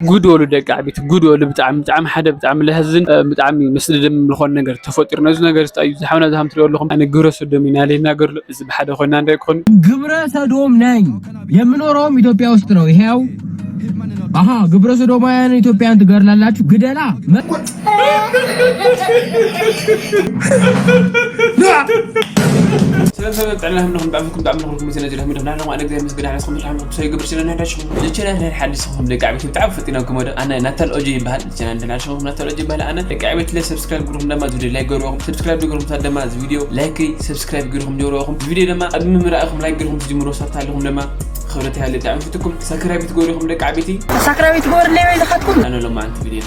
ጉድ በሉ ደቂ ዓበይቲ፣ ጉድ በሉ። ብጣዕሚ፣ ብጣዕሚ ሓደ ብጣዕሚ ለሕዝን፣ እ፣ ብጣዕሚ መስደደም ዝኾነ ነገር ተፈጢሩ። ነዚ ነገር እዚ እዩ ዝሓውና ዝሃም ትሪኦ ኣለኹም። ኣነ ግብረ ሰዶም ኢና ለይናገርሉ፣ እዚ ብሓደ ኮይና እንታይ ክኾን? ግብረ ሰዶም ነኝ። የምኖረውም ኢትዮጵያ ውስጥ ነው። ይሄው፣ አሃ፣ ግብረ ሰዶማውያን ኢትዮጵያን ትገድላላችሁ፣ ግደላ። መ- ሰላም፣ ሰላም፣ ጥዕና ይሃብና፣ ብዓቢኩም ብጣዕሚ ንኽልኩም መሰለ ዝለህ ምድር ናለኹም። ኣነ እግዚኣብሔር ይመስገን፣ ኣነ ስኹም ብጣዕሚ ንኽልኩም ሰው ይገብር ስለ ናዳሽኹም። ዝችላል ናይ ሓዲስኹም ደቂ ዓበይቲ ብጣዕሚ ፈጢና ክመዶ። ኣነ ናታል ኦጂ ይበሃል። ዝችላል ናይ ሓዲስኹም ናታል ኦጂ ይበሃል። ኣነ ደቂ ዓበይቲ ለ ሰብስክራይብ ግርኹም ደማ፣ እዚ ቪድዮ ላይክ ገርዎ። ሰብስክራይብ ግርኹም፣ ሳት ደማ፣ እዚ ቪድዮ ላይክ፣ ሰብስክራይብ ግርኹም ጀርዋኹም። ቪድዮ ደማ ቅድሚ ምርኣይኹም ላይክ ገርኹም ትጅምሩ፣ ሳት ኣለኹም ደማ ክብረት ያለ ብጣዕሚ ፍትኩም። ሳክራይብ ትገብሩ ኢኹም ደቂ ዓበይቲ። ሳክራይብ ትገብሩ ለይ ወይ ዝሓትኩም? ኣነ ሎማዓንቲ ቪድዮ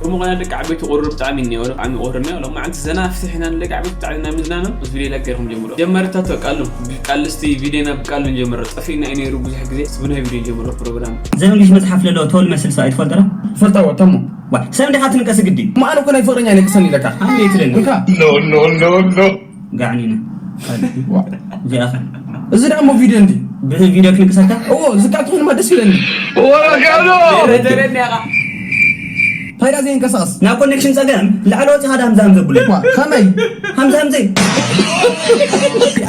እሞ ኾና ደቂ ዓበይቲ ቁሩብ ብጣዕሚ እኒኦ፣ ብጣዕሚ ቁሩብ እኒኦ። ሎማዓንቲ ዘና ፍትሕ ኢና ንደቂ ዓበይቲ ብጣዕሚ ኢና ምዝናና። ምስ ቪድዮ ላይክ ገይርኩም ጀምሮ። ጀመርታ ተቃሉ። ብቃል እስቲ ቪድዮና ብቃል ንጀምሮ። ጠፊእና እዩ ነይሩ ብዙሕ ግዜ። እስቲ ብናይ ቪድዮ ንጀምሮ ፕሮግራም። ዘመንግሽ መጽሓፍ ለሎ ተወል መስል ሰብኣይ ትፈልጦ ዶ? ፈልጣዎ፣ ተሞ። ዋ፣ ሰብ እንዲኻ ትንቀስ ግዲ። እሞ ኣነ እኮ ናይ ፍቕረኛ እኔ ክሰኒ ኢለካ። ኣንዴ ትለኒ። እካ። No, no, no, no. ጋዕኒና። ዋ። እዚኣ ኸ? እዚ ደሞ ቪድዮ እንዲ። ብቪድዮ ክንቅሳካ? እዎ፣ እዚ ቃል ትኾንማ ደስ ይለኒ። ወረጋሎ! ደረደረኒ ያኻ። ታይዳ ዘይንቀሳቐስ? ናብ ኮኔክሽን ጸገም፣ ላዕሊ ወጺኻ ዳ ሃምዛ ሃምዘ ብሎ። ዋ፣ ከመይ? ሃምዛ ሃምዘ።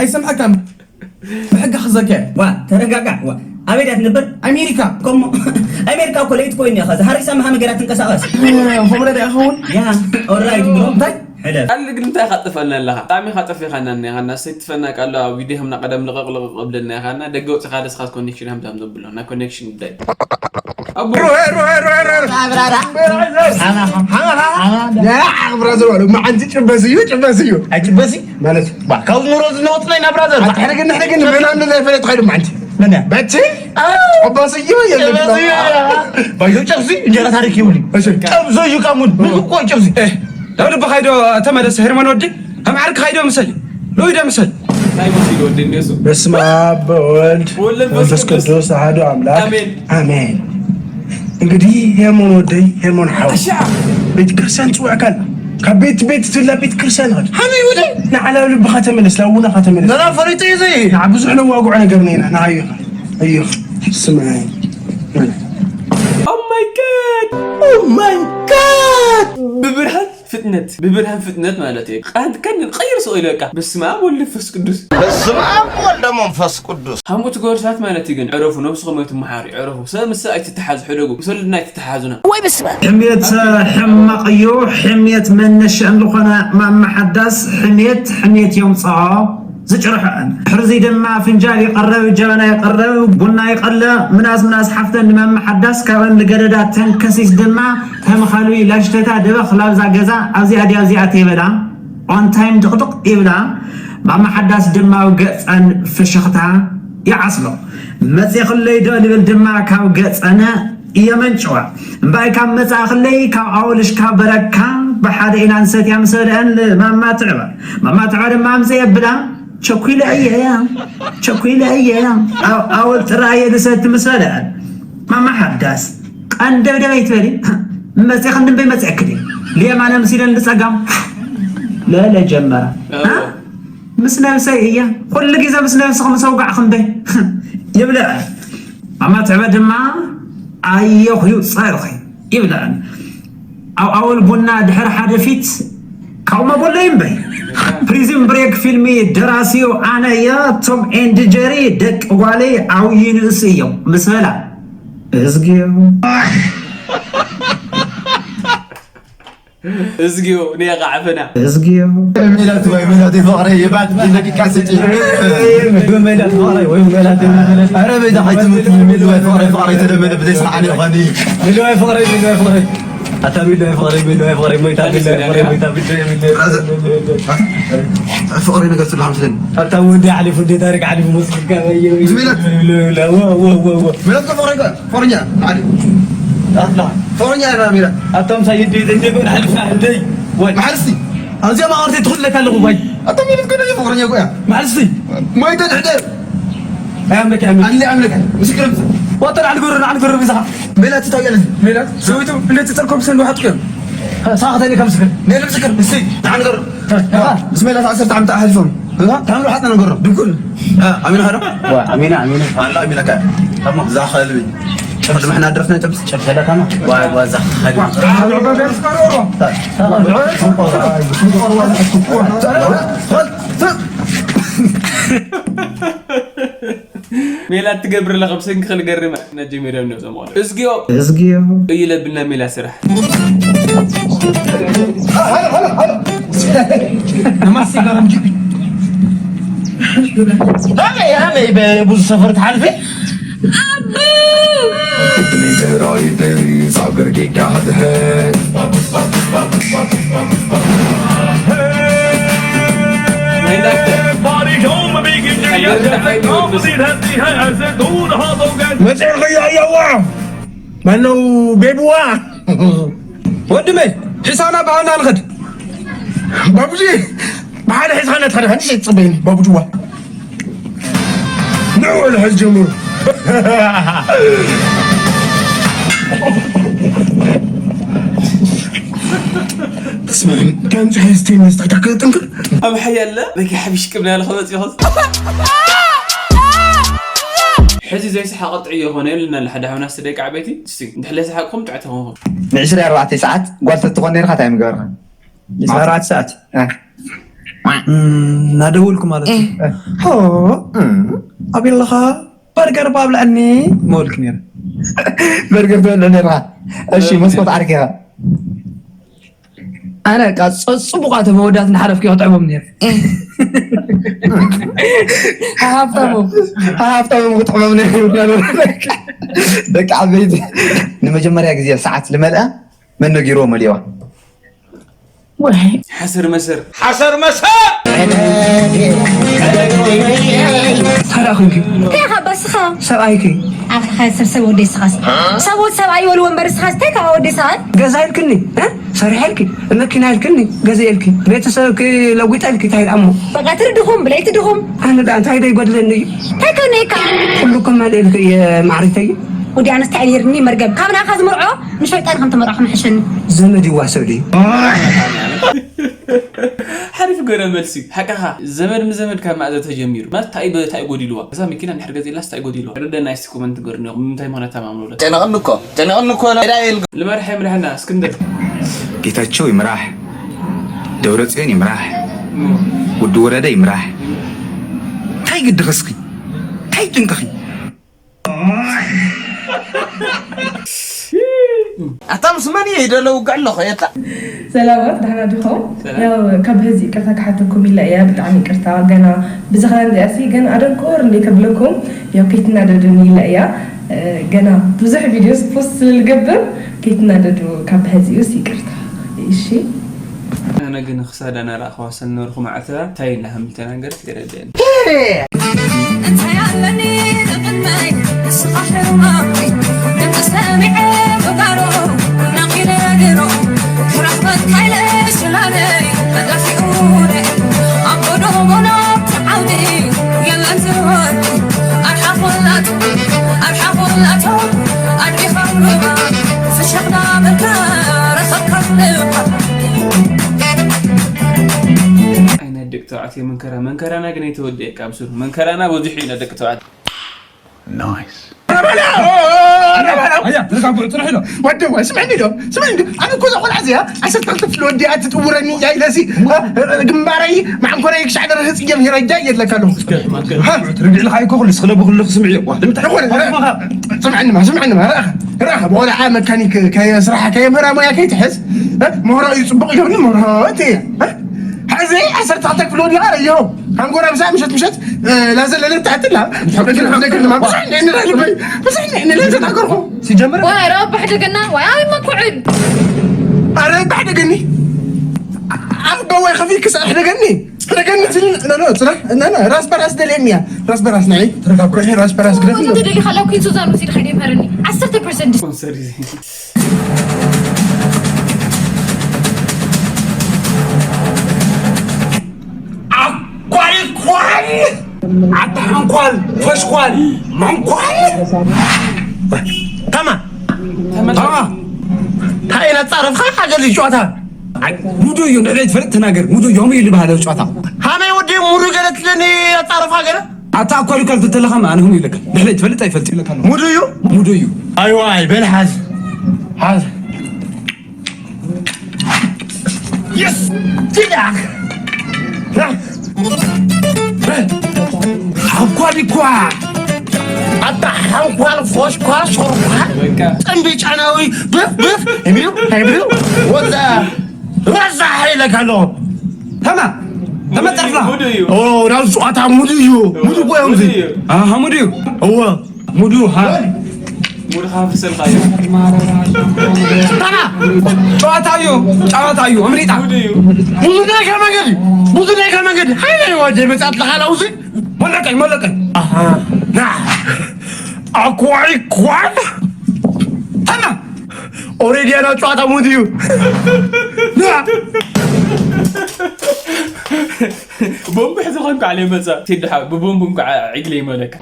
ኣይሰምዐካን። ብሕጊ ክዘከ። ዋ፣ ተረጋጋዕ። ዋ፣ ኣበይ ድያ ትነብር? ኣሜሪካ። ኮሞ፣ ኣሜሪካ እኮ ለይቲ ኮይን እያ። ከዛ ሃሪሳ መሃመ ገይራ ትንቀሳቐስ። እ፣ ፎምረ ድያ ኸውን? ያ፣ ኦራይት ብሮ። እንታይ? ሕለፍ። ኣል ግን እንታይ ካጥፈልና ኣለኻ? ብጣዕሚ ካጠፊኻና እኒኻ። እና ሰይትፈና ቃሎ ኣብ ቪድዮ ከምና ቀደም ልቐቕ ልቐቕ እብለና ኢኻ። እና ደገ ወፂኻ ደስኻ ኮኔክሽን ሃምዛም ዘብሎ። እና ኮኔክሽን ጉዳይ። ኣቦ። ሩሄ፣ ሩሄ፣ ሩሄ፣ ሩሄ። ሓማ፣ ሓማ፣ ሓማ። ያ፣ ብራዘር፣ በሉ፣ መዓንቲ ጭበስ እዩ፣ ጭበስ እዩ። ኣይ፣ ጭበስ እዩ? ማለት፣ ባ፣ ካብ ኑሮ ዝነወፅና ኢና፣ ብራዘር። ኣታ ሕደግን፣ ሕደግን፣ ምን ኣለ ዘይፈለጥ ኸይዱ መዓንቲ። መን እያ? በቲ? ኣዎ። ጭበስ እዩ፣ የለ ጭበስ እዩ። ባይዞ ጨብሲ፣ እንጀራ ታሪክ ይውል። እሺ። ጨብዞ እዩ፣ ካሙን። ምግብ እኮ ጨብሲ። ኤ፣ ናብ ልብኻ ዶ ተመለስ፣ ሄርሞን ወዲ? ከም ዓርክኻ ኢዶ ምሰል፣ ሎኢዶ ምሰል። እንታይ ምሰል ወዲ እንደሱ? በስመ አብ ወወልድ ወወልድ ወመንፈስ ወመንፈስ ቅዱስ። ቅዱስ አሐዱ አምላክ አሜን። አሜን። እንግዲህ ሄርሞን ወደይ፣ ሄርሞን ሓው፣ አሻ! ቤተ ክርስቲያን ጽውዕካል። ካብ ቤት ቤት ትላ ቤተ ክርስቲያን ኸድ። ሓመይ ወደይ! ንዓላዊ ልብኻ ተመለስ፣ ላውናኻ ተመለስ። ነራ ፈሪጡ እዩ ዘይ? ንዓ ብዙሕ ነዋግዖ ነገርና ኢና፣ ንዓዩ ኢኻ። እዩ። ስምዐ። Oh my God! Oh my God! ብብርሃን ፍጥነት፣ ብብርሃን ፍጥነት ማለት እዩ። ቃንት ከን ቀይር ሰው ይለቃ። በስመ አብ ወልድ መንፈስ ቅዱስ። በስመ አብ ወልድ መንፈስ ቅዱስ። ሃሙት ጎርሳት ማለት እዩ ግን ዕረፉ፣ ነብስኹም ኣይትመሓሩ፣ ዕረፉ። ሰብ ምስ ሰብ ኣይትተሓዙ፣ ሕደጉ። ምስ ወለድና ኣይትተሓዙና። ወይ በስመ አብ። ሕሜት ሕማቕ እዩ። ሕሜት መነሻ ዝኾነ ማማ ሓዳስ ሕሜት፣ ሕሜት የምፅኦ። ዝጭርሖ። ሕርዚ ድማ ፍንጃል ይቐረብ፣ ጀበና ይቐረብ፣ ቡና ይቐለ። ምናስ ምናስ ሓፍተን ንማማ ሓዳስ ካብን ንገደዳ ተንከሲስ ድማ ተምኻልቢ ላሽተታ ደበኽ ላብዛ ገዛ ኣብዚኣ ድያ ኣብዚኣ ተይበላ። On time ድቕድቕ ይብላ። ማማ ሓዳስ ድማ ኣብ ገፀን ፍሽኽታ ይዓስሎ። መፂኽለይ ዶ ልብል ድማ ካብ ገፀነ እየመንጭዋ። እምበኣይ ካብ መፃእኽለይ ካብ ኣወልሽ ካብ በረካ ብሓደ ኢና ንሰትያ ምስ በልዐን ማማ ትዕበ። ማማ ትዕበ ድማ ኣምፅእ የብላ። ቸኩለ እየ፣ ቸኩለ እየ። ኣው-፣ ኣወል ጥራየ ልሰቲ ምስ በልዐ። ማማ ሓዳስ፣ ቀንደብደብ ኣይትበሊ። መጺእኽኒ እምበይ መጺእክኒ። ለየማነ ምሲለን ንጸጋም። ለለ ጀመረ። ኣዎ። አ? ምስ ነብሰይ እየ። ኩሉ ግዜ ምስ ነብስኹም ሰውጋዕኹም እምበይ። ይብልዐ። ማማ ትዕበ ድማ ኣየኹ ይውጸርኺ ይብልዐን። ኣብ ኣወል ቡና ድሕሪ ሓደ ፊት ካብኡ መጎለይ እምበይ። ፕሪዝን ብሬክ ፊልሚ ደራሲኡ ኣነ እየ፣ ቶም ኤንድ ጀሪ ደቂ ጓለይ ዓብዪ ንእስ እዮም ምስ በላ። እዝግዮ። እዝግዮ፣ ንየቃዕፈና። እዝግዮ። ሜላት ወይ ሜላት ፍቕረይ፣ ይባት ደቂቃ ስጪ። ሜላት ፍቕረይ ወይ ሜላት፣ ሜላት። ኧረ በይዛ ሓይትሙት፣ ሜል ወይ ፍቕረይ፣ ፍቕረይ ተደመደ ብዘይ ሰዓል ይኾኒ። ሜል ወይ ፍቕረይ፣ ሜል ወይ ፍቕረይ። ኣታ ሜል ወይ ፍቕረይ፣ ሜል ወይ ፍቕረይ፣ ሞይታ ሜል ወይ ፍቕረይ፣ ሞይታ ሜል ወይ፣ ሜል ወይ። ፍቕረይ ነገር ስለ ሓምስለኒ። ኣታ ወዲ ሓሊፉ፣ እንዴ ታሪክ ሓሊፉ መስልካ፣ ወይ፣ ወይ፣ ምስ ሜላት። ወይ፣ ወይ፣ ወይ፣ ወይ፣ ወይ፣ ወይ። ሜላት እኮ ፍቕረይ እኮ። ፍቕረኛ፣ ዓዲ። ኣላ። ፍቕረኛ ኢና ሚላ። ኣቶም ሳይድ እንደ ጎን ሓልፍና እንደይ። ወይ። መሓልስቲ። ኣብዚኣ ማቐርቲ ትኹለካ ኣለኹ፣ ወይ። ኣቶም ኢልት ከደ ፍቕረኛ እኮ እያ። መሓልስቲ። ሞይተ ድሕደር። ኣይ ኣምለክ፣ ኣይ ኣምለክ። ኣለ ኣምለክ። ምስክር። ወጥር ዓዲ ጎረና፣ ዓዲ ጎረና ብዛኻ። ሜላት ትታው ያለ። ሜላት። ሰዊቱ እንደ ትጠልኮም ሰንዱ ሓጥቅም። ሳኸተኒ ከም ምስክር። ሜላት ምስክር። እስቲ፣ ንዓን ገር። ምስ ሜላት ዓሰርተ ዓመት ኣሕሊፎም። ታምሩ ሓጣ ነገር ድኩል ኣሚና ኸረ ኣሚና ኣሚና ኣላ ኣሚና ካ ታማ ዛኸልቢ ቅድሚ ሕና ድረፍና ጨብስ ጨብሰላ ታማ ዋ ዋ ዛኸልቢ ሜላት ትገብር ኣለኻ ብሰንኪ ክልገርም ነጀሚሮም ነብሶም ቆልዑ እዝግዮ እዝግዮ እዩ ለብልና ሜላ ስራሕ ብዙ ሰፈር ትሓልፊ Ray Berry, Sagar Gita Head. መፅዕርክዮ ኣየዋ ማነው ቤብዋ ወንድመይ ሒሳና ባህልና ንኸድ ባቡጂ ብሓደ ሒዝኻና ትኸደ ከንሽ ይፅበይኒ ባቡጅዋ ንወለ ሕዚ ጀምሩ ከምዚ ሕዝቲ መስጠታ ከጥንክር ኣብ ሓያለ በኪ ሓቢሽ ቅብና ያለ ከመፅ ይኸዝ ሕዚ ዘይሰሓቐ ጥዑይ የኾነ የልና ለሓደ ሓውና ስደቂ ዓበይቲ እስቲ እንድሕለ ሰሓቅኹም ጥዕቲ ኾንኹም ንዕስራ ኣርባዕተ ሰዓት ጓል ተትኾን ነርካ እንታይ ምገበርካ ኣርባዕተ ሰዓት እናደወልኩ ማለት እዩ ኣቤለኻ በርገር ባብልዐኒ መበልኩ ነይረ በርገር ትበልዕ ነርካ እሺ መስኮት ዓርኪኻ ኣነ ቃ ጸጽቡቓ ተመወዳት እናሓለፍኩ ክጥዕሞም ነይረ ሃብታሞም ሃብታሞም ክጥዕሞም ነይረ ደቂ ዓበይቲ ንመጀመርያ ግዜ ሰዓት ዝመልኣ መን ነጊርዎ መሊዋ ሓሰር መሰር ሓሰር መሰር ታዲያ ኮንኪ እንታይ ኢኻ በስኻ ሰብኣይኪ ኣፍልኻ ሰብ ሰብ ወደይ ስኻስ ሰብ ወድ ሰብኣይ ወል ወንበር ስኻስ እንታይ ካብ ወደይ ሰብኣይ ገዛ ኢልክኒ እ? ሰሪሐልኪ መኪና ኢልክኒ ገዚኤልኪ ቤተሰብኪ ለዊጠልኪ እንታይ ደኣ እሞ በቃ ትሪ ድኹም ብለይቲ ድኹም ኣነ ደኣ እንታይ ዶ ይጎድለኒ እዩ እንታይ ከነይካ ኩሉ ከማልኤልኪ እየ ማዕሪተይ ወዲ ኣነስታይ ነይርኒ መርገም ካብ ንኣኻ ዝምርዖ ንሸይጣን ከም ተመርዖ ክምሕሸኒ ዘመድ ይዋሰብ ድዩ ሓሪፍ ገረ መልሲ ሓቅኻ ዘመድ ምስ ዘመድ ካብ ማእዘ ተጀሚሩ ማለት እንታይ እንታይ ጎዲልዋ እዛ መኪና እንድሕር ገዚእላስ እንታይ ጎዲልዋ ረደና እስቲ ኮመንት ገርኒ ምንታይ ማለት ተማምኑለ ጨነቐኒ እኮ ጨነቐኒ እኮ ዳይል ልመርሐ ምርሐና እስክንድር ጌታቸው ይምራሕ ደብረፅዮን ይምራሕ ውዲ ወረደ ይምራሕ እንታይ ግድኽስኺ እንታይ ጭንቅኺ ኣታ ምስ መን እየ ኢደለ ውግዕ ኣለኹ የታ ሰላማት ዳሕና ዲኹም? ያው ካብ ህዚ ይቅርታ ክሓተኩም ኢለ እያ ብጣዕሚ ይቅርታ ገና ብዝኸ እንዲያሲ ገና ኣደንቆር እንደ ከብለኩም ያው ከይትናደዱኒ ኢለ እያ ገና ብዙሕ ቪዲዮስ ፖስት ስለልገብር ከይትናደዱ ካብ ህዚኡስ ይቅርታ እሺ። ኣነ ግን ክሳዳ ናረኣኽዋ ሰነበርኹ መዓልትታት እንታይ ኢላ ከም ዝተናገረት የረድእኒ። እንታይ ኣለኒ ዝቕድመይ ንስኻ ሕማመይ ድምፂ ሰሚዐ ብጋሮ ናቒለ ድሮ ክረኽበካ ኢለ ሽላለይ ተጠፊኡኒ ኣብ ጎዶጎሎ ትዓውዲ የለን ዝወርዲ ኣርሓ ኾላቶ ኣርሓ ኾላቶ ኣድሪኻ ሩባ ፍሽኽና በልካ ረኸብካ ልባ ናይ ደቂ ተባዕትዮ መንከራ መንከራና ግን ኣይተወደኤ ካብ ስሩ መንከራና በዚሑ ኢና ደቂ ተባዕትዮ ወደዋ ስምዕኒ ዶ ስምዕኒ ዶ ኣነ እኮ እዛ ቆልዓ እዚኣ ዓሰርተ ክልተ ክፍሊ ወዲኣ ትጥውረኒ እያ ኢለሲ ግንባረይ ማዕንኮረይ ክሻዕ ደረሰ ፅጌም ሄረጃ እየድለካ ኣለኹ ርግዕልካ ኣይኮ ኩሉ ስክለቡ ኩሉ ክስምዕ እየ ዋ ንምንታይ ኮነ ስምዕንማ ስምዕንማ ርኣኻ ርኣኻ ብቆልዓ መካኒክ ስራሓ ከየምህራ ሞያ ከይትሕዝ ምህሮ እዩ ፅቡቅ ኢሎኒ ምህሮ እየ ሕዚ ዓሰርተ ክልተ ክፍሊ ወዲኣ ረዮ ሃንጎራ ምሳ ምሸት ምሸት ላዘለለት ትኣትላ ብዙሕ ንዕንላ ተናገርኩ ሲጀምር ረባሕ ደገና ወይ ኣይ መኩዕን ኣረ ባሕ ደገኒ ኣብ በዋይ ከፊ ክሳሕ ደገኒ ደገኒ ትልን ኖ ኖ ጽና እና ራስ በራስ ደለኒ ያ ራስ በራስ ናይ ተረጋግኩ ራስ በራስ ግደፍ ትደሊ ካለው ኩን ሱዛን ወሲድ ኸዲ መረኒ 10% ስፖንሰር ዓኳሪኳን ዓዲ ሓንኳል ፈሽኳል መንኳል ተማ ተማ እንታይ ኢና ጻረፍካ ሓገር ጨዋታ ሙዶ እዩ ንዕቤት ፈለጥ ተናገር ሙዶ ዮም እዩ ዝበሃለ ጨዋታ ሃመይ ወዲ ሙሉ ገለ ትለኒ ኣጻረፋ ገለ ኣታ ኣኳሉ ካብ ትተለኻ ኣነ ሁን ይለካ ድሕሪ ትፈልጥ ኣይፈልጥ ይለካ ሙሉ እዩ። ሙሉ እዩ። ኣይዋይ በል ሓዝ ሓዝ የስ ጅዳ ሓንኳል እኳ ኣታ ሓንኳል ፎሽኳ ሾርኳ ጥንቢ ጫናዊ ብፍ ብፍ የሚሉ ሃይብሉ ወዛ ረዛ ሓይለካ ኣሎ ተማ ተማ ጠርፍላ ሙሉ እዩ። ኦ ናብ ጨዋታ ሙሉ እዩ። ሙሉ እኮ እዮም እዚ ሙሉ እዩ። ኣሃ ሙሉ እዩ። እወ ሙሉ ሃ ሙሉ ካብ ፍሰልካ እዩ። ተማ ጨዋታ እዩ። ጨዋታ እዩ። እምሪጣ ሙሉ እዩ። ብዙ ናይ ከመንገድ ብዙ ናይ ከመንገድ ሃይለ ወደ መጻት ለኻላውዚ መለቀኝ መለቀኝ ኣሃ ና ኣኳይ ኳል ተማ ኦሬዲ ያና ጨዋታ ሙድ እዩ። ቦምብ ሕዚ ኾንኩ ዓለ መጻ ቴድሓ ብቦምብ እንኳ ዒግለ ይመለካ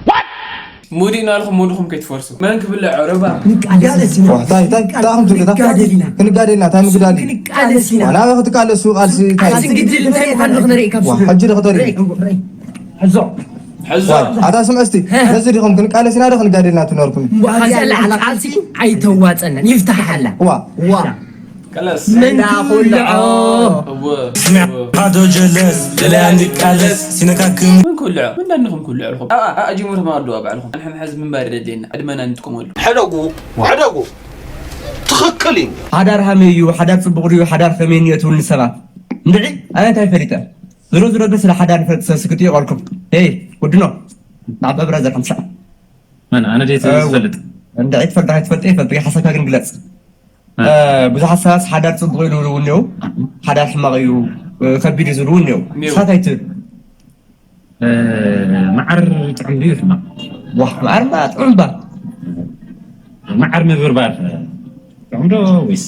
ሙዲ እናልኹም ሙድኹም ከይትፈርሱ መን ክብልዕ ሮባ ክንቃለስ ኢና። ታይ ታይ ታይ ኣኹም ትብሉ ታይ? ክንጋደል ኢና። ክንጋደል ኢና ታይ ምግዳል? ክንቃለስ ኢና። ዋላ ክትቃለሱ ቃልሲ ታይ? ቃልሲ ግድል እንታይ ምዃኑ ክንርኢ ካብ ዋ ስሙ። ሕጂ ዶ ክተርኢ? ርእይ፣ ርእይ። ሕዞ። ሕዞ። ዋይ ኣታ ስምዐ እስቲ ነዚ ዲኹም ክንቃለስ ኢና ዶ ክንጋደል ኢና ትነርኩም? ዋዛ ላዕላ ቃልሲ ኣይተዋፀናን ይፍታሓላ። ዋ ዋ ቀለስ ምን እንዳኹልዖ። ትብልዖ? እወ፣ እወ። ስምዕ፣ ካዶ ጀለስ፣ ገለ ኣንቃለስ፣ ሲነካክም። ምን ኩልዖ? ምን ዳንኹም ኩልዖ ኣለኹም? ኣኣ፣ ኣኣ፣ ጅሙር ማዶ ኣብ ባዕልኹም። ኣንሕና ሕዚ ምንባር ደድሌና፣ ዕድመና ንጥቀመሉ። ሕደጉ፣ ሕደጉ። ትኽክል እዩ። ሓዳር ሃመይ እዩ፣ ሓዳር ጽቡቕ ድዩ፣ ሓዳር ከመይ እንዮ ትብሉኒ ሰባት። እንድዒ፣ ኣነ እንታይ ፈሊጠ? ዝሮ ዝሮ ግን ስለ ሓዳር ንፈልጥ ሰብ ስክት ይቐልኩም። ሄይ፣ ወድኖ፣ ናብ በብራ ዘርሕምሳ። መን ኣነ ደይ እወ። ዝፈልጥ? እንድዒ ትፈልጥ ኣይትፈልጥ ይፈልጥ፣ ሓሳብካ ግን ግለጽ። እ። እ፣ ብዙሓት ሰባት ሓዳር ጽቡቕ ኢሉ ዝብሉ እውን እኒአው፣ ሓዳር ሕማቕ እዩ፣ እ፣ ከቢድ እዩ ዝብሉ እውን እኒአው። እኒአው። ንስኻ እንታይ ትብል? እ፣ መዓር ጥዑም ድዩ ሕማቕ? ዋህ፣ መዓር እምባ ጥዑም እባ። መዓር ምብርባር ጥዑም ዶ ወይስ?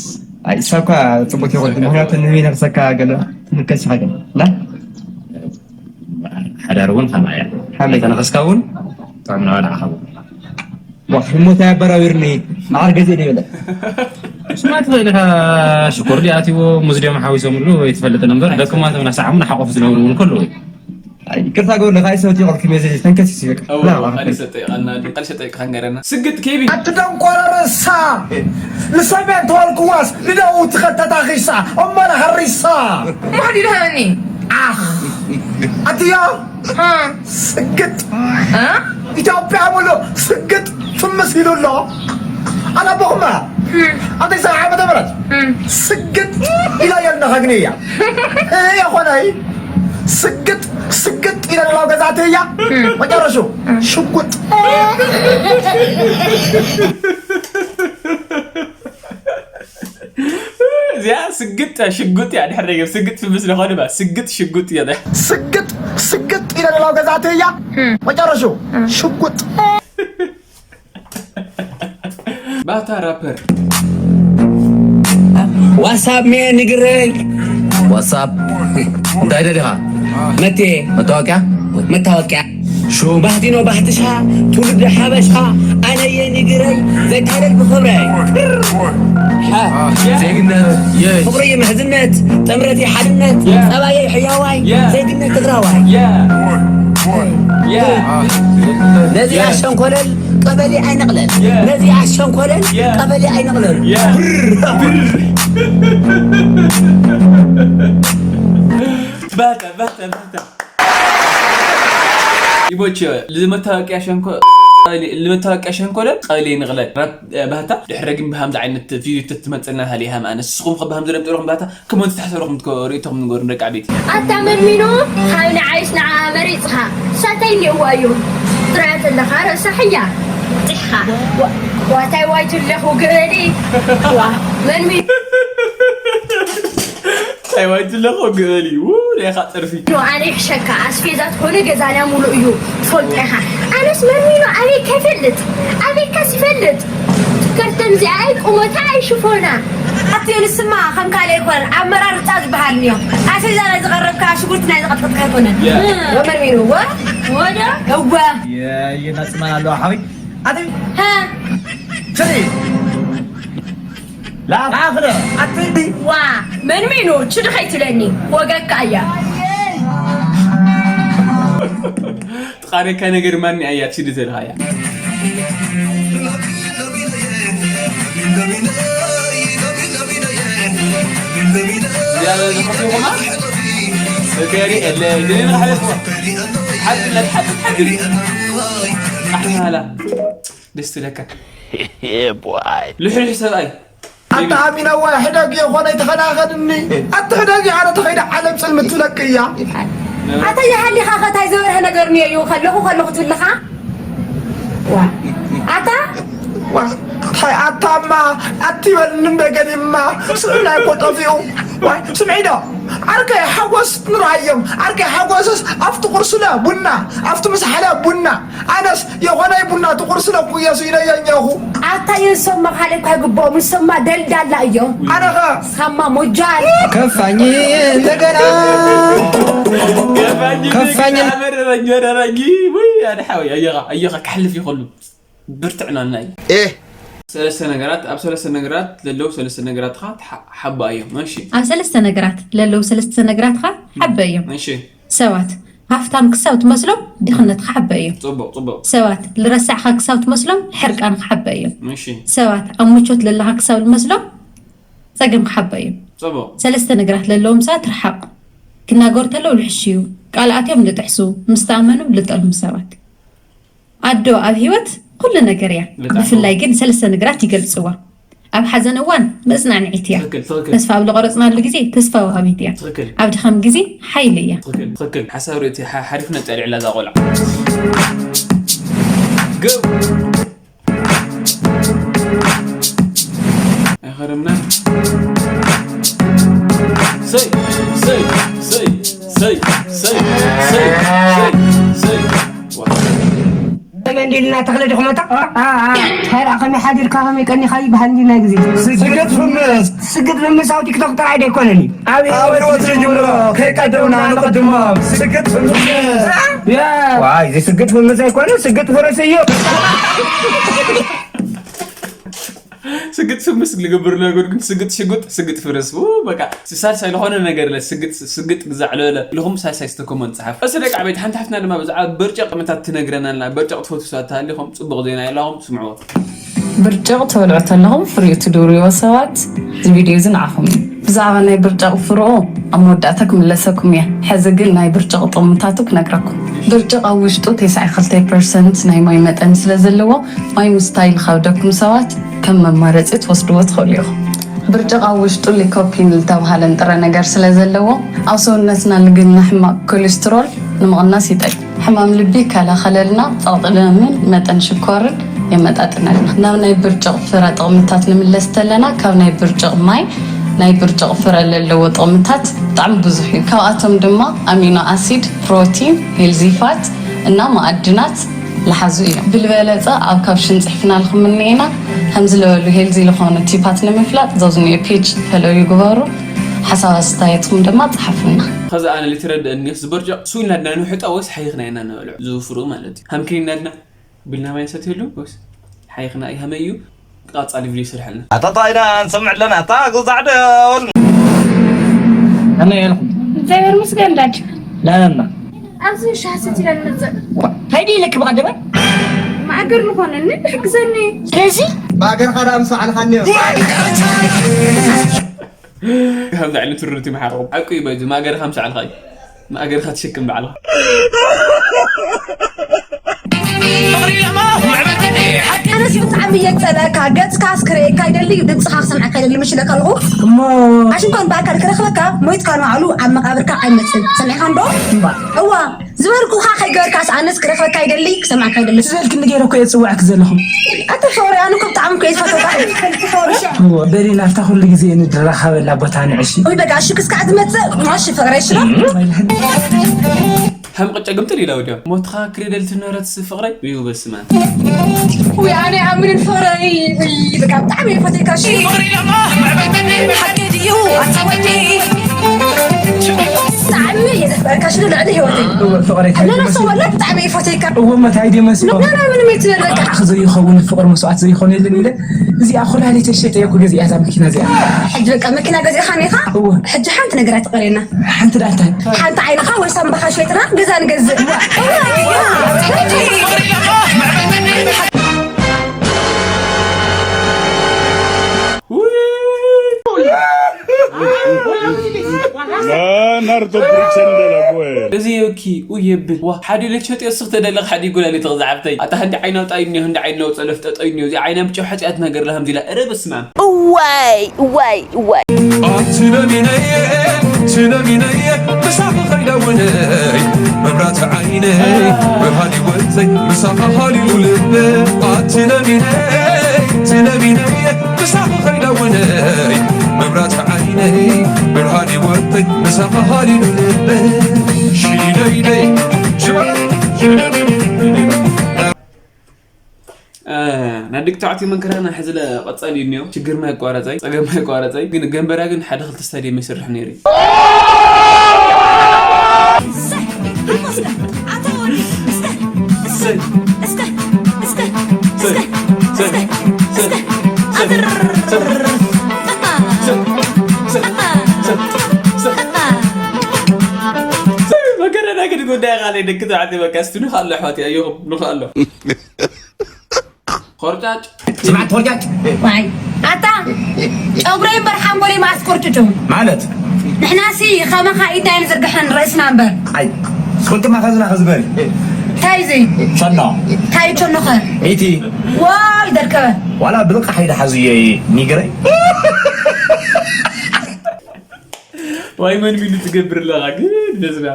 ኣይ፣ እሳ እኳ ጽቡቕ ይኾን፣ ምኽንያቱ ንበይነ ክሰካ ገለ ትንከስ ኢኻ ገለ፣ ላ? ሓዳር እውን ኸማያ። ሓመይ። ተነኸስካ እውን ጥዑም ናባልዓኻ እውን። ዋሕ፣ እሞ እንታይ ኣበራዊርኒ? መዓር ገዚእ ዶ ይበለ? ስማ ትኽእል ኢኻ፣ ሽኮር ድዩ ኣትይዎ፣ ሙዝ ድዮም ሓዊሶምሉ፣ ኣይትፈልጥን እምበር፣ ደቅማቶም እናሰዓሙ እናሓቆፉ ዝነብሩ እውን ከለዉ እዩ። ኣይ፣ ይቅርታ ገብርለ፣ ካይ ሰውት ይቆልኩም የዘ ተንከሲስ ይበቃ። እወ፣ ላ፣ እወ፣ ላ፣ ቃል ይሰጠ ይቀና፣ ቃል ይሰጠ ይቀና ገረና። ስግጥ ኬቢ። ኣቲ ደንቆሮ ርእሳ፣ ንሰሜን ተወልክዋስ ንደቡብ ትኸተታኺሳ፣ እሞ ንኸሪሳ። ማሕዲ ድሃኒ። ኣኽ፣ ኣትዮ። እ። ስግጥ። እ? ኢትዮጵያ ሙሉ ስግጥ ፍምስ ኢሉ ኣሎ። ኣላቦኹማ። እ። ኣብ ተስዓ ዓመተ ምህረት። እ። ስግጥ ኢላ የልና ኸግንያ። እ፣ የኾነይ። ስግጥ፣ ስግጥ ኢላ ላው ገዛእቲ እያ። እ። መጨረሹ። እ። ሽጉጥ። እዚኣ ስግጥ ሽጉጥ እያ። ድሕር ነገር ስግጥ ፍምስ ዝኾነ ባ ስግጥ ሽጉጥ እያ። ስግጥ፣ ስግጥ ኢለ ሌላው ገዛእቲ እያ። እም። መጨረሹ እም። ሽጉጥ። ባታ ራፐር። ዋትሳፕ ሜ ንግረይ። ዋትሳፕ። እንታይ ደሊኻ? መቴ። መታወቅያ? መታወቅያ። ሹም። ባህቲ ነው ባህትሻ፣ ትውልድ ሓበሻ፣ ኣነየ ንግረይ፣ ዘይታለል ብኽብረይ። ሓ። ዜግነት። ፍቕሪ ምሕዝነት፣ ጥምረቲ ሓድነት፣ ጸባየይ ሕያዋይ፣ ዜግነት ትግራዋይ። ነዚኣ ሸንኮለል ቀበሌ ኣይነቕለል። ነዚኣ ሸንኮለል ቀበሌ ኣይነቕለል። ባታ፣ ባታ፣ ባታ። ኢቦች፣ ልመታወቂያ ሸንኮ-፣ ልመታወቂያ ሸንኮለል ቀበሌ ንቕለል። ራፕ፣ እ፣ ባህታ፣ ድሕረ ግን ብሃምዚ ዓይነት ቪዲዮ ትመጽና ሃሊ ሃም ኣነ። ንስኹም ከ ብሃምዚ ደምጥሮኹም ባህታ፣ ከመን ዝተሓሰረኹም ትኮ-፣ ርእይቶኹም ንገሩ ደቂ ዓበይቲ። ኣታ መንሚኖ፣ ካብ ንዓይስ ንዓ መሪጽኻ። ሳታይ እኒእዋ እዩ። ጥራያት ኣለኻ ረሳሕያ። ጢሕኻ። ዋ-፣ ዋታይ ዋይቱ ኣለኹ ግእሊ። ዋ፣ መንሚ-፣ እንታይ ዋይቱ ኣለኹ ግእሊ። ው፣ ናይኻ ጥርፊ። ኖ፣ ኣነ ይሕሸካ፣ ኣስፌዛት ኾነ ገዛና ሙሉእ እዩ፣ ትፈልጦ ኢኻ። ኣነስ መርሚኖ ኣበይ ከይፈልጥ? ኣበይካስ ይፈልጥ? ከርተን እዚኣ ኣይ ቁመታ ኣይ ሽፎና። ኣቲ ንስማ ከም ካልእ ኣይኮነን፣ ኣመራርጻ ዝበሃል እኒኦ። ኣስፌዛ ናይ ዝቐረብካ ሽጉርቲ ናይ ዝቐጥቀጥካ ኣይኮነን። ያ። ወመርሚኖ፣ ወ? ወደ? እወ። የ-፣ የናጽማን ኣለዋ ሓወይ። ኣቲ? ሃ? ስሪ። ላፍ ኣኽለ ኣትዲ። ዋ፣ መን ሚኑ? ችዲ ኸይትለኒ። ወገካ እያ። ታሪካ ነገር ማን ኣያ ትሽዲ ዘለኻያ? ዝኸፍኹማ ሰገሪ የለ ድንን ሓለፍዋ ሓድነት ሓድነት ሓድነት ኣሕናላ ደስ ትለካ ልሕልሕ ሰብኣይ ኣታ ኣሚናዋ ሕደግ የኾነ ይተኸናኸድኒ ኣቲ ሕደግ ኣነ ተኸይደ ዓለም ፅልምት ትብለክ እያ ኣታ ይሃሊኻ ኸታይ ዝበርሀ ነገር እየ እዩ ከለኹ ከለኹ ትብልኻ ኣታ ኣታማ ኣትበልኒ እምበ ገዲማ ስእላይ እኮ ጠፊኡ ስምዒ ዶ ዓርከይ ሓጎስ ንርኣዮም ዓርከይ ሓጎስስ ኣብቲ ቁርስለ ቡና ኣብቲ ምሳሕለ ቡና ኣነስ የኾነይ ቡና ትቑር ስለ ኩየሱ ኢለየ እኛኹ ኣታ የንሶማ ካልእ እኳ ይግብኦም ንሶማ ደልዳላ እዮም ኣነኸ ሳማ ሞጃል ከፋኝ እንደገና ከፋኝ ከፋኝ መረረኝ መረረኝ ወይ ኣድሓወይ ኣየኻ ኣየኻ ክሓልፍ ይኸሉ ብርትዕና ናይ ኤህ ሰለስተ ነገራት ኣብ ሰለስተ ነገራት ለለው ሰለስተ ነገራት ኻ ሓባ እዮም እሺ ኣብ ሰለስተ ነገራት ለለው ሰለስተ ነገራት ኻ ሓባ እዮም እሺ ሰባት ሃፍታም ክሳብ ትመስሎም ድኽነትኻ ሓባ እዮም ጽቡቅ ጽቡቅ ሰባት ልረሳዕኻ ክሳብ ትመስሎም ሕርቃንኻ ሓባ እዮም እሺ ሰባት ኣብ ምቾት ለለኻ ክሳብ ዝመስሎም ጸገምካ ሓባ እዮም ጽቡቅ ሰለስተ ነገራት ለለዎም ሰባት ርሓቕ ክናገሩ ተለው ልሕሽ እዩ ቃል ኣትዮም ልጥሕሱ ምስ ተኣመኑ ልጠልሙ ሰባት ኣዶ ኣብ ህይወት ኩሉ ነገር እያ። ብፍላይ ግን ሰለስተ ነገራት ይገልጽዋ። ኣብ ሓዘን እዋን መጽናንዒት እያ። ተስፋ ኣብ ዝቆረጽናሉ ግዜ ተስፋ ወሃቢት እያ። ኣብ ድኻም ግዜ ሓይሊ እያ። ትክክል ትክክል ሓሳብ ርእቲ ሓሪፍ ነጠሊዕላ እዛ ቆልዓ። ኣይኸረምና ሰይ ሰይ ሰይ ሰይ ሰይ ሰይ ሰይ ሰይ ሰይ ተመንዲልና ተኽለ ድኽመታ ተራ ከመይ ሓዲርካ ከመይ ቀኒኻ ይበሃል እንዲ ናይ ግዜ ስግጥ ፍምስ ስግጥ ፍምስ ኣብ ቲክቶክ ጥራይ ዶ ኣይኮነን እዩ ኣብ ህይወት ዝጅምሮ ከይቀደምና ንቅድሞ ስግጥ ፍምስ ዋይ እዚ ስግጥ ፍምስ ኣይኮነ ስግጥ ፍርስ እዩ ስግጥ ስምስ ልገብር ነገር ግን ስግጥ ሽጉጥ ስግጥ ፍርስ በቃ ሳልሳይ ለኾነ ነገር ለ ስግጥ ስግጥ ግዛዕ ለለ ኢልኹም ሳልሳይ ዝተኮመን ፀሓፍ እስ ደቂ ዓበይቲ ሓንቲ ሓፍትና ድማ ብዛዕባ ብርጨቕ ምታት ትነግረናልና ብርጨቕ ትፈትሱ ኣተሃሊኹም ፅቡቕ ዜና የላኹም ስምዕዎ ብርጨቕ ተበልዑ ተለኹም ፍሪኡ ትድውርዎ ሰባት እዚ ቪድዮ እዚ ንዓኹም እዩ ብዛዕባ ናይ ብርጨቕ ፍርኡ ኣብ መወዳእታ ክምለሰኩም እየ ሕዚ ግን ናይ ብርጨቕ ጥቕምታቱ ክነግረኩም ብርጨቕ ኣብ ውሽጡ ተስዓ ክልተ ፐርሰንት ናይ ማይ መጠን ስለ ዘለዎ ማይ ምስታይ ልኸብደኩም ሰባት ከም መማረፂ ትወስድዎ ትኽእሉ ኢኹም። ብርጭቕ ኣብ ውሽጡ ሊኮፒን ዝተብሃለ ንጥረ ነገር ስለ ዘለዎ፣ ኣብ ሰውነትና ልግነ ሕማቕ ኮሌስትሮል ንምቕናስ ይጠቅም። ሕማም ልቢ ይከላኸለልና፣ ጸቕጢ ደምን መጠን ሽኮርን የመጣጥነልና። ናብ ናይ ብርጭቕ ፍረ ጥቕምታት ንምለስ ተለና፣ ካብ ናይ ብርጭቕ ማይ ናይ ብርጭቕ ፍረ ለለዎ ጥቕምታት ብጣዕሚ ብዙሕ እዩ። ካብኣቶም ድማ ኣሚኖ ኣሲድ፣ ፕሮቲን፣ ሄልዚ ፋት እና መኣድናት ልሓዙ እዮም። ብልበለጸ ኣብ ካብ ሽንጽሕፍና ልኽምንኤና ከምዚ ለበሉ ሄልዚ ልኾኑ ቲፓት ንምፍላጥ ዞዝኒዮ ፔጅ ፈለው ይግበሩ። ሓሳብ ኣስተያየትኩም ድማ ጸሓፉልና። ኸዚ ኣነ ልትረድእኒ ዝበርጨቕ ስው ኢልና ድና ንውሕጣ ወይስ ሓይኽና ኢና ንበልዖ ዝውፍሩ ማለት እዩ ሃምኪን ኢና ድና ቢልና ማይ ንሰትየሉ ወይስ ሓይኽና እዩ ሃመይ እዩ ቀጻሊ ቪድዮ ይስርሐልና ኣታ ጣይና ንሰምዕ ኣለና ኣታ ጉዛዕ ደውን ከመይ ኢልኩም እግዚኣብሔር ይመስገን ዳድ ላላላ ኣብዚ ሻሂ ሰቲና ንመፅእ እንታይ ድዩ ኢለኪ ብቐደመ ማእገር ዝኾነኒ ትሕግዘኒ ስለዚ ማእገርካ ዳ ምስ በዓልካ እኒኦ ከምዚ ዓይነት ትርርቲ መሓርኹም ሓቁ እዩ በዚ ማእገርካ ምስ በዓልካ እዩ ማእገርካ ትሽክም ባዕልኻ ኣነስ ብጣዕሚ እየ ዝፀልአካ ገፅካ ክርእየካ ይደሊ እዩ ድምፅኻ ክሰምዐካ ይደሊ ምሽ ኢለካ ኣለኹ እሞ ኣሽንኳን ብኣካል ክረኽበካ ሞይትካ ንባዕሉ ኣብ መቃብርካ ኣይመፅን ሰሚዕካ እንዶ እዋ ዝበልኩኻ ከይገበርካስ ኣነስ ክረኽበካ ይደሊ ክሰምዐካ ይደሊ ዝበልክኒ ገይረ እኮ እየ ዝፅውዐኪ ዘለኹ ኣቲ ፍቕሪ ኣነ እኮ ብጣዕሚ እኮ እየ ዝፈትወካ እሞ በሊ ናብታ ኩሉ ግዜ ንራኸበላ ቦታ ንዕሺ ወይ በቃ እሺ ክስካዕ ትመፅእ እሺ ፍቕረይ ሽሮ ከም ቅጫ ግምጥል ኢላ ወዲያ ሞትኻ ክሪደል ትነረት ፍቕረይ እዩ በስመ ውይ ኣነ ኣምንን ፍቕረይ ውይ በቃ ብጣዕሚ እየ ፈትየካ እሺ ፍቕሪ ደሞ መዕበተኒ ሓቂ ድዩ ኣታ ወዲ ብጣዕሚ እየ ዘፍቀረካ ሽሉ ልዕሊ ህይወተይ። እወ፣ ፍቕረይ እንታይ ኣለና ይመስል? ሰው ወላ ብጣዕሚ ይፈተይካ። እወ፣ እሞ እንታይ ድዩ መሲሉ? ኖ፣ ኖ፣ ኖ፣ ምንም ኣይትበል በቃ። ንዓኺ ዘይኸውን ፍቕሪ መስዋእቲ ዘይኾነ የለን ኢለ፣ እዚኣ ኩላሊተይ ሸጠ እየ እኮ ገዚኣ እዛ መኪና እዚኣ። ሕጂ በቃ መኪና ገዚእኻ እኒኻ? እወ። ሕጂ ሓንቲ ነገር ኣይትቐርየና። ሓንቲ ደኣ እንታይ? ሓንቲ ዓይንኻ ወይ ሳምባኻ ሸይጥና ገዛ ንገዝእ። Leonardo Brixen de la Guerra. እዚ ዮኪ ኡ የብል ዋ ሓደ ኢለ ትሸጥዮ እስኽ ተደለኽ ሓደ ይጎላል እቲ ዝዓብተይ ኣታ ህንዲ ዓይና ውጣ ይኒዮ ህንዲ ዓይና ውፀ ለፍጠጦ ይኒዮ እዚ ዓይና ብጨው ሓፂኣት ነገር ለሃም ዚላ እረ በስመ ኣብ እዋይ እዋይ እዋይ ኣቲ ለሚነየ እቲ ለሚነየ ምሳኺ ኸይደውነይ መብራት ዓይነይ ብርሃን ይወፀይ ምሳኺ ሃሊሉ ልበ ኣቲ ለሚነይ እቲ ለሚነየ ምሳኺ ኸይደውነይ መብራት ዓይነይ ብርሃን ይወፀይ ምሳኺ ሃሊሉ ልበ ሽደይደይ ሽበ ሽደይደይ ናይ ደቂ ተባዕትዮ መንከራና ሕዝለ ቀጻሊ እዩ እኒኦ ችግር ማይ ኣቋረጸይ ጸገም ማይ ኣቋረጸይ ግን ገንበራ ግን ሓደ ክልተ ስታዲየም ይስርሕ ነይሩ እዩ መከረና ግን ጉዳይ ቃለይ ደቂ ተባዕትዮ በቃ እስቲ ንኽኣሎ ኣሕዋት ኣየኹም ንኽኣሎ ቆርጫጭ ስማዕ ተወርጫጭ ዋይ ኣታ ጨጉረይ እምበር ሓንጎለይ መኣስ ቆርጭጩ ማለት ንሕናሲ ኸመኻ ኢድና ኣይንዝርግሕን ርእስና እምበር ኣይ ስኹልክማ ኸዝና ኸዝበል እንታይ እዚ ሸኖ እንታይ ቸኖኸ ሚቲ ዋይ ደርከበ ዋላ ብልቃሕ ኢለ ሓዝዮ ኒግረይ ዋይ መን ሚሉ ትገብር ኣለኻ ግን ደዝና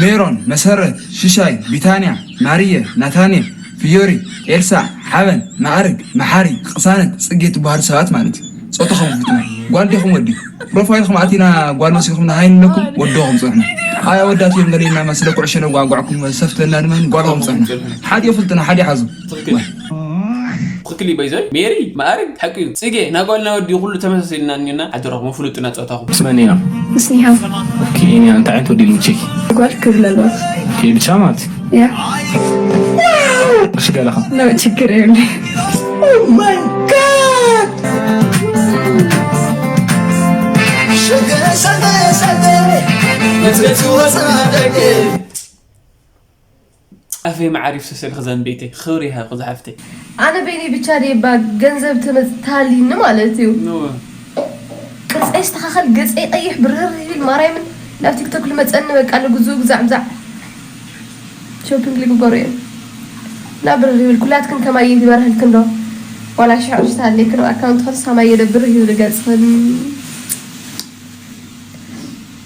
ሜሮን፣ መሰረት፣ ሽሻይ፣ ቢታንያ፣ ማርየ፣ ናታንኤል፣ ፍዮሪ፣ ኤልሳ፣ ሓበን፣ ማእርግ፣ መሓሪ፣ ቅሳነት፣ ፅጌ ትበሃሉ ሰባት ማለት እዩ። ፆታኹም ፍትኑ። ጓል ዲኹም ወዲ? ፕሮፋይልኹም ኣቲና ጓል መሲልኩም ንሃይንለኩም ወድኹም ፅዕኑ። ኣይ ኣወዳት እዮም ገለ ኢልና ስለ ኩዕሾ ነጓዕጓዕኩም ሰፍተና ድማ ጓል ኹም ፅዕኑ። ሓዲኡ ፍልጥና ሓዲኡ ሓዙ። ትኽክል እዩ ባይዘይ ሜሪ ማኣርግ ሓቂ እዩ ፅጌ ናጓልና ወዲ ኩሉ ተመሳሲልና እኒና ሓደራኹም ፍሉጥና ፀወታኹም ስመኒና ምስኒሃ ኦኬ እኔ አንተ አይነት ወዲ ልምቼ ጓል ክብለልባት ኦኬ ብቻ ማለት ያ እሺ ገለኻ ነው ችግር የለ ኣፈይ መዓር ይፍሰሰልኺ ዘንቤተይ ክብሪ ይሃብኺ ዝሓፍተይ ኣነ በይነይ ብቻ ድየ እባ ገንዘብ ተመታሊኒ ማለት እዩ። ቅርፀይ ይስተኻኸል ገፀይ ይቐይሕ ብርህርህ ይብል ማርያምን ናብ ቲክቶክ ልመፀኒ በቃ ልግዝኡ ግዛዕ ብዛዕ ሾፒንግ ልግበሩ እዮም እና ብርህርህ ይብል ኩላትክን ከማይ ይበርህልክን ዶ ዋላ ሽሕ ቅርሺ ተሃልየክን ኣብ ኣካውንትኽን ሳማይ የደብርህ ይብል ገፅኽን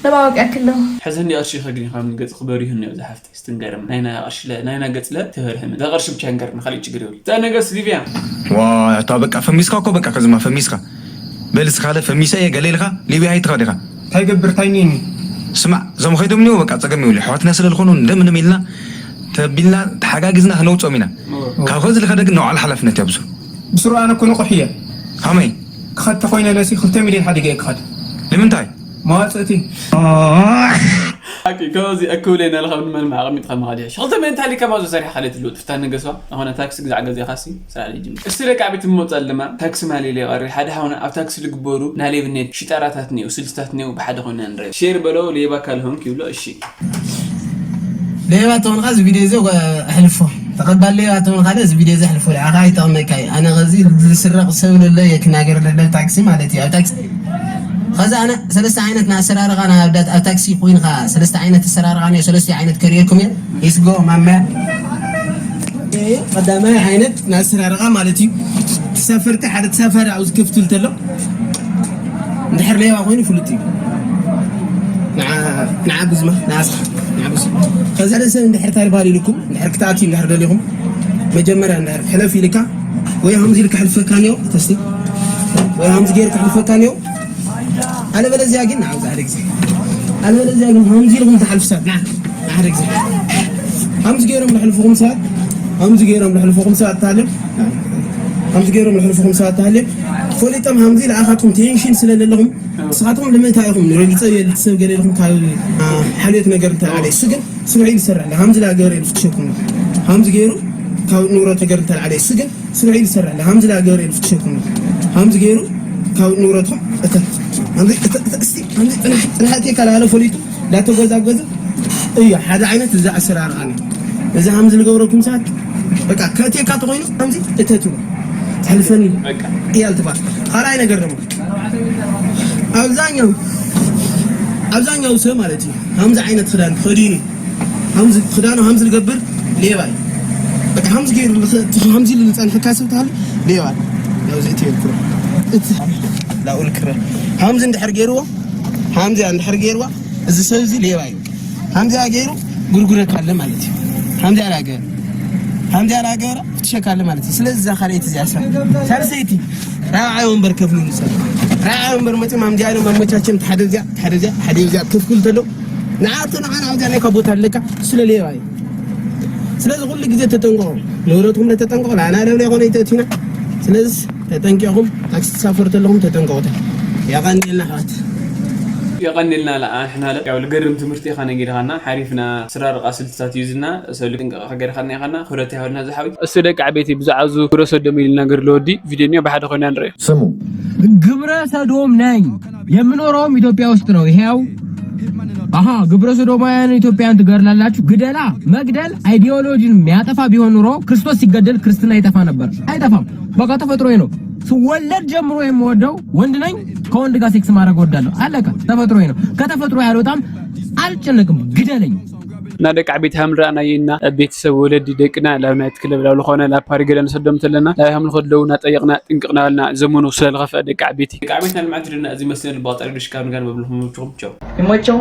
ለማወቅ ያክል ነው። ሕዚ እንዲ ቅርሺ ከግኒ ካብ ገፅኺ በሪሁ እኒኦ ዝሓፍተይ። ስትንገርም ናይና ቅርሽለ ናይና ገጽለ ትህርህም እዛ ቅርሺ ብቻ ንገርም ካልእ ችግር የብሉ እዛ ነገር ስሊቪያ ዋይ ኣታ በቃ ፈሚስካ እኮ በቃ ከዝማ ፈሚስካ በል እስካለ ፈሚሰ እየ ገለ ኢልካ ሊብያ ኣይትኸድ ኢኻ እንታይ ገብር እንታይ ኔኒ ስማዕ እዞም ኸይዶም እኒኦ በቃ ጸገም ይብሉ ኣሕዋትና ስለ ዝኾኑ እንደምንም ኢልና ተቢልና ተሓጋጊዝና ክነውፅኦም ኢና ካብ ኸዚ ልኸደ ግን ንባዕሉ ሓላፍነት እያ ብዙ ብስሩ ኣነ እኮ ንቑሕ እየ ከመይ ክኸድ ተኾይነ ነሲ ክልተ ሚልዮን ሓዲገ እየ ክኸድ ንምንታይ መዋፅእቲ ሓቂ ከምዚ ኣክብለይ ናልኻ ብድመን ኣቐሚጥኻ ምኻድ ይሕሽ ክልተ ሚእንቲ ሃሊካ ማዞ ሰሪሕ ካልእ ትልውጥ ፍታን ንገስዋ ኣኾነ ታክሲ ግዛዕ ገዚእኻሲ ስራሕ ልጅም እስቲ ደቂ ዓበይቲ ምመውፃል ድማ ታክሲ ማሌለ ይቐሪ ሓደ ሓውና ኣብ ታክሲ ልግበሩ ናይ ሌብነት ሽጣራታት ኒው ስልትታት ኒው ብሓደ ኮይና ንርኢ ሼር በሎ ሌባ ካልሆንክ ይብሎ እሺ ሌባ ተኾንካ እዚ ቪድዮ እዚ ኣሕልፎ ተቐባል ሌባ ተኾንካ እዚ ቪድዮ እዚ ኣሕልፎ ኣኻ ኣይጠቕመካ ኣነ ኸዚ ዝስረቕ ሰብ ለለ ክናገር ለለ ታክሲ ማለት እዩ ኣብ ታክሲ ኸዚ ኣነ ሰለስተ ዓይነት ንኣሰራርቓ ንኣብዳት ኣብ ታክሲ ኮይንካ ሰለስተ ዓይነት ኣሰራርቓ ነ ሰለስተ ዓይነት ከርእየኩም እየ ሂስጎ ማመያ ቀዳማይ ዓይነት ንኣሰራርቓ ማለት እዩ ተሳፈርቲ ሓደ ተሳፋሪ ኣብ ዝከፍትል ተሎ እንድሕር ሌባ ኮይኑ ፍሉጥ እዩ ንዓ ጉዝማ ንዓስኻ ንዓ ጉዝ ከዚ ሓደ ሰብ እንድሕር ታሪባል ኢልኩም እንድሕር ክትኣትዩ እንድሕር ደሊኹም መጀመርያ እንድሕር ሕለፍ ኢልካ ወይ ከምዚ ኢልካ ሕልፈካ ኒዮ ተስቲ ወይ ከምዚ ገይርካ ሕልፈካ ኒዮ ኣለበለዚያ ግን ንዓ ሓደ ግዜ ኣለበለዚያ ግን ከምዚ ኢልኩም ትሓልፉ ሰብ ንዓ ሓደ ግዜ ከምዚ ገይሮም ልሕልፉኹም ሰባት ከምዚ ገይሮም ልሕልፉኹም ሰባት ታልም ከምዚ ገይሮም ዝሕልፉኹም ሰባት ተሃልዮም ፈሊጦም ሃምዚ ንኣኻትኩም ቴንሽን ስለ ዘለኹም ንስኻትኩም ንምንታይ ኢኹም ረጊጸ የልቲ ሰብ ገለ ኢልኩም ካብ ሓልዮት ነገር እንታይ ኣለ እሱ ግን ስሩዕ ኢሉ ዝሰርሕ ኣሎ ሃምዚ ላ ገበረ ኢሉ ፍትሸኩም ሃምዚ ገይሩ ካብ ንብረት ነገር እንታይ ኣለ እሱ ግን ስሩዕ ኢሉ ዝሰርሕ ኣሎ ሃምዚ ላ ገበረ ኢሉ ፍትሸኩም ሃምዚ ገይሩ ካብ ንብረትኩም እተ ጥንሕቲ ካላለ ፈሊጡ እንዳተጎዛጎዘ እዩ ሓደ ዓይነት እዚ ኣሰራርኣና እዚ ሃምዚ ዝገብረኩም ሰዓት በቃ ከእትየካ ተኮይኑ ከምዚ እተትሉ ትሕልፈኒ እያል ትባል ካልኣይ ነገር ደግሞ ኣብዛኛው ኣብዛኛው ሰብ ማለት እዩ ሃምዚ ዓይነት ክዳን ተኸዲኑ ሃምዚ ክዳኑ ሃምዚ ዝገብር ሌባ እዩ በቃ ሃምዚ ገይሩ ሃምዚ ዝፀንሐካ ሰብ ተሃሉ ሌባ እዩ ያው እዚ እቲ የልኩ እቲ ላኡል ክረ ሃምዚ እንድሕር ገይርዎ ሃምዚ እንድሕር ገይርዋ እዚ ሰብ እዚ ሌባ እዩ ከምዚኣ ገይሩ ጉርጉረካ ኣለ ማለት እዩ ከምዚኣ ላገ ከምዚኣ ላገረ ፍትሸካ ኣለ ማለት እዩ ስለዚ እዛ ካልኣይቲ እዚኣ ሰብ ሳልሰይቲ ራብዓይ ወንበር ከፍሉ ንሰብ ራብዓይ ወንበር መፅኦም ኣምዚኣ ኢሎም ኣመቻችም ሓደ እዚኣ ሓደ እዚኣ ሓደ እዚኣ ከፍክሉ ተለው ንዓርቶ ንዓ ንዓዚኣ ናይ ካብ ቦታ ኣለካ ስለ ሌባ እዩ ስለዚ ኩሉ ግዜ ተጠንቀቑ ንብረትኩም ለተጠንቀቑ ላና ለብለ ይኮነ ይተእቲና ስለዚ ተጠንቂቕኹም ታክሲ ትሳፈሩ ተለኹም ተጠንቀቑ የቐንየልና ኣሕዋት የቐንልና ለኣንሕና ለ ያው ልገርም ትምህርቲ ኢኻ ነጊርኻና ሓሪፍና ስራርቃ ስልትታት እዩ ዝና ሰሉ ጥንቀቕ ከገርኻና ኢኻና ክብረት ይሃበልና ዝሓዊ እሱ ደቂ ዓበይቲ ብዛዕባ ዙ ግብረ ሰዶም ኢልና ገር ለወዲ ቪድዮ እኒኦ ብሓደ ኮይና ንርኢ ስሙ ግብረ ሰዶም ነኝ የምኖረውም ኢትዮጵያ ውስጥ ነው ይሄው አሀ ግብረ ሰዶማውያን ኢትዮጵያን ትገድላላችሁ ግደላ መግደል ideology ን የሚያጠፋ ቢሆን ኑሮ ክርስቶስ ሲገደል ክርስትና ይጠፋ ነበር አይጠፋም በቃ ተፈጥሮ ነው ስወለድ ጀምሮ የምወደው ወንድ ነኝ ከወንድ ጋር ሴክስ ማድረግ ወዳለሁ አለቀ ተፈጥሮ ነው ከተፈጥሮ ያልወጣም አልጨነቅም ግደለኝ እና ደቂ ዓበይቲ ሃምልራእና ይእና ቤተሰብ ወለዲ ደቅና ላብ ናይቲ ክለብ ላብ ዝኾነ ላብ ፓሪ ገለ ንሰዶም ተለና ላብ ሃምልኾ ደው እናጠየቕና ጥንቅቕና በልና ዘመኑ ስለልኸፍአ ደቂ ዓበይቲ ደቂ ዓበይትና ልምዓት ድና እዚ መስለ ልባጣሪ ዱሽካ ንጋን መብልኹም ምምችኹም ቸው ይመቸው